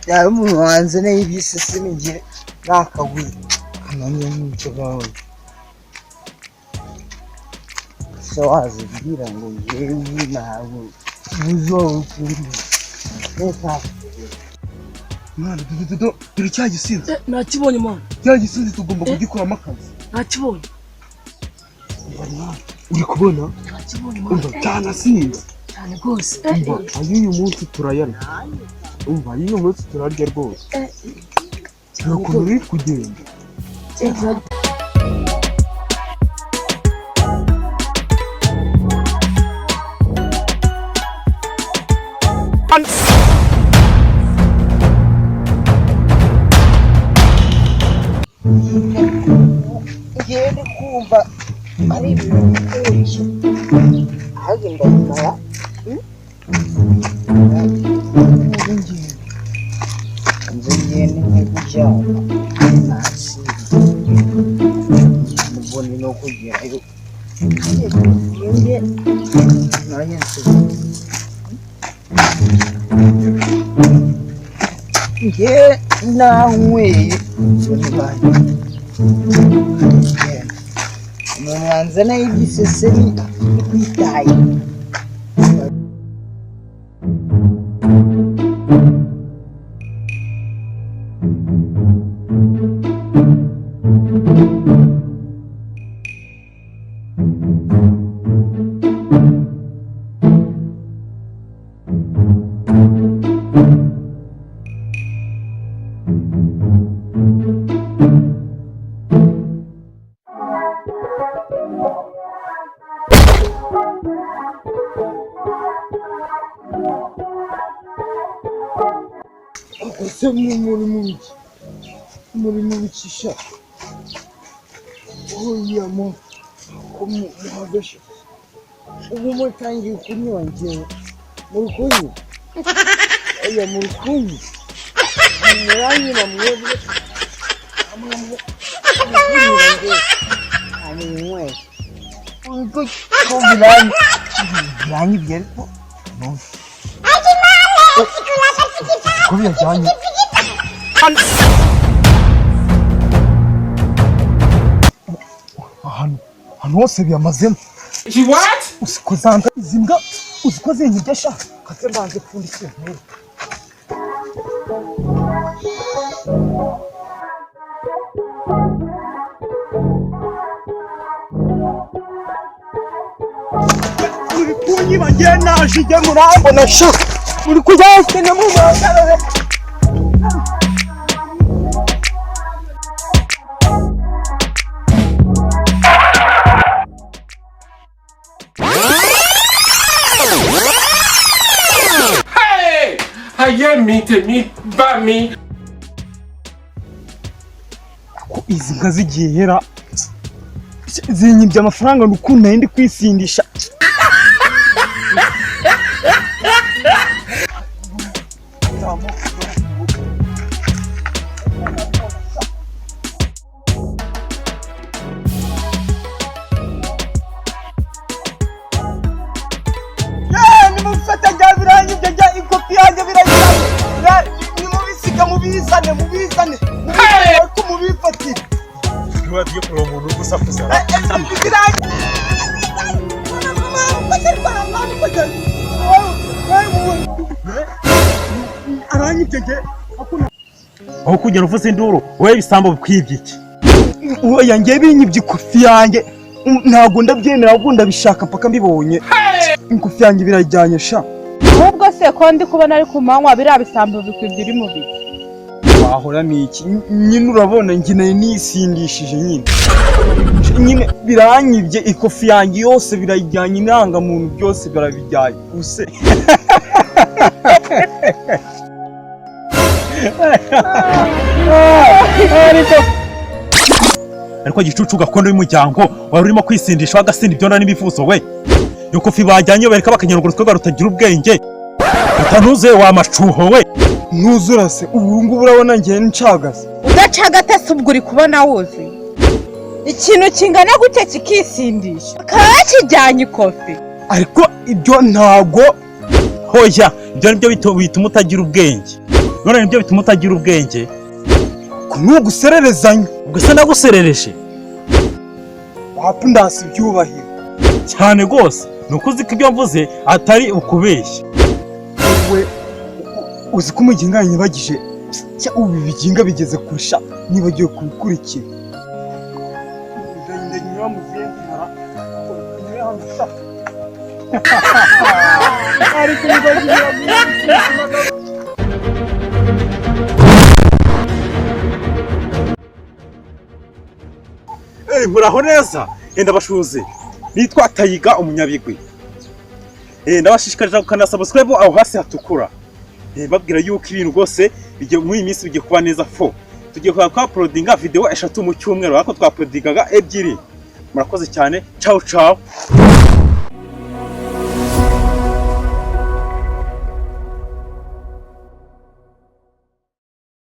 Yaba umuntu wanzaniye iby'isesemi njye nakaguye kananiye n'inzoga we. Se wazibwira ngo njyewe ntabwo buzokunda reka. Mwana, dore dore cya gisinzi. Nakibonye, mwana. Cya gisinzi tugomba kugikuramo akazi. Nakibonye. Uri kubona? Nakibonye, mwana. Umva, cyanasinze. Cyane rwose. Umva, ay'uyu munsi turayarya. Umva, ay'uyu munsi turarya rwose. Reba ukuntu ruri kugenda. Ngewe ndi kumva ari ibintu bitoroshye, ahubwo ndabimara nze ngende nko kuryama nasinze, mbone no kugerayo ngende nanjye nsubize. Ngewe nanyweye ibintu banjye. Umuntu wanzanaho igisesemi kwitaye. Ese muri mu biki? Muri mu biki sha? Oya, mu ko muhagashe ubu mutangiye kunywa? Njyewe muri kunywa? Oya, muri kunywa, muranywa mwebwe? Amwe muri kunywa, njyewe amunyweye ubwo ko biranyibye, ariko Ko biyajyanye? Ahantu hose biyamazemo. Uziko zanga izi mbwa, uziko zinyibye sha. Kaze mbanze pfundikire nkuru. Muri kunyiba, njye naje, njye murambona sha. Muri kujya hose nyamubangarare. Hey! Ayé mi, tèmi bá mi. Ko izi mbwa zigiye hera zinyibye amafaranga, ni ukuntu nari ndi kwisindisha. Nimubifate, njya biranyibye, njya ikopi yanjye birajyanye. Nimubisiga, mubizane, mubizane, mubizane, ariko mubifatire. Ntiwagiye kureba umuntu uri gusakuza. Aranyibye njye. Aho kugera uvuze induru wowe, ibisambo bikwibye iki? Oya, njye binyibye ikofi yanjye, ntabwo ndabyemera, ahubwo ndabishaka mpaka mbibonye. Ikofi yanjye birajyanye sha. Ahubwo se ko ndi kubona ari ku manywa, biriya bisambo bikwibye uri mu biki? Wahora ni iki nyine? Urabona njye nari nisindishije nyine, biranyibye ikofi yanjye yose, birajyanye, indangamuntu byose birabijyanye use. Ariko gicucu gakondo y'umuryango, wari urimo kwisindisha wagasinda ibyondo n'ibivuzo we. Iyo kofi bajyanye bareka bakanyaruguru, twebwe rutagira ubwenge utanuzuye wa macuho we. Ntuzura se? Ubu ngubu urabona njye ncagase? Udacagata se ubwo uri kubona wuzuye ikintu kingana gutya kikisindisha, bakaba bakijyanye ikofi? Ariko ibyo ntago. Hoya, ibyo nibyo bituma utagira ubwenge. None nibyo bituma utagira ubwenge. Nugusererezanya. Ubwo se naguserereje? Wapi, ndasi ibyubahiro. Cyane rwose, ni uko uzi ko ibyo mvuze atari ukubeshya. Wowe uzi ko umuginga yanyibagije? Cya, ubu ibiginga bigeze kurusha, nibagiwe kubikurikira. Ndanyura mu zindi nzira, nyure hano sha. Ariko nibagiwe. Muraho neza, ndabashuze. Nitwa Tayiga umunyabigwi. Ndabashishikarira gukanda subscribe aho hasi hatukura. Babwira yuko ibintu rwose bigiye muri iyi minsi bigiye kuba neza fo. Tugiye kuba twa-uploadinga video eshatu mu cyumweru, ariko twa-uploadingaga ebyiri. Murakoze cyane. Ciao ciao.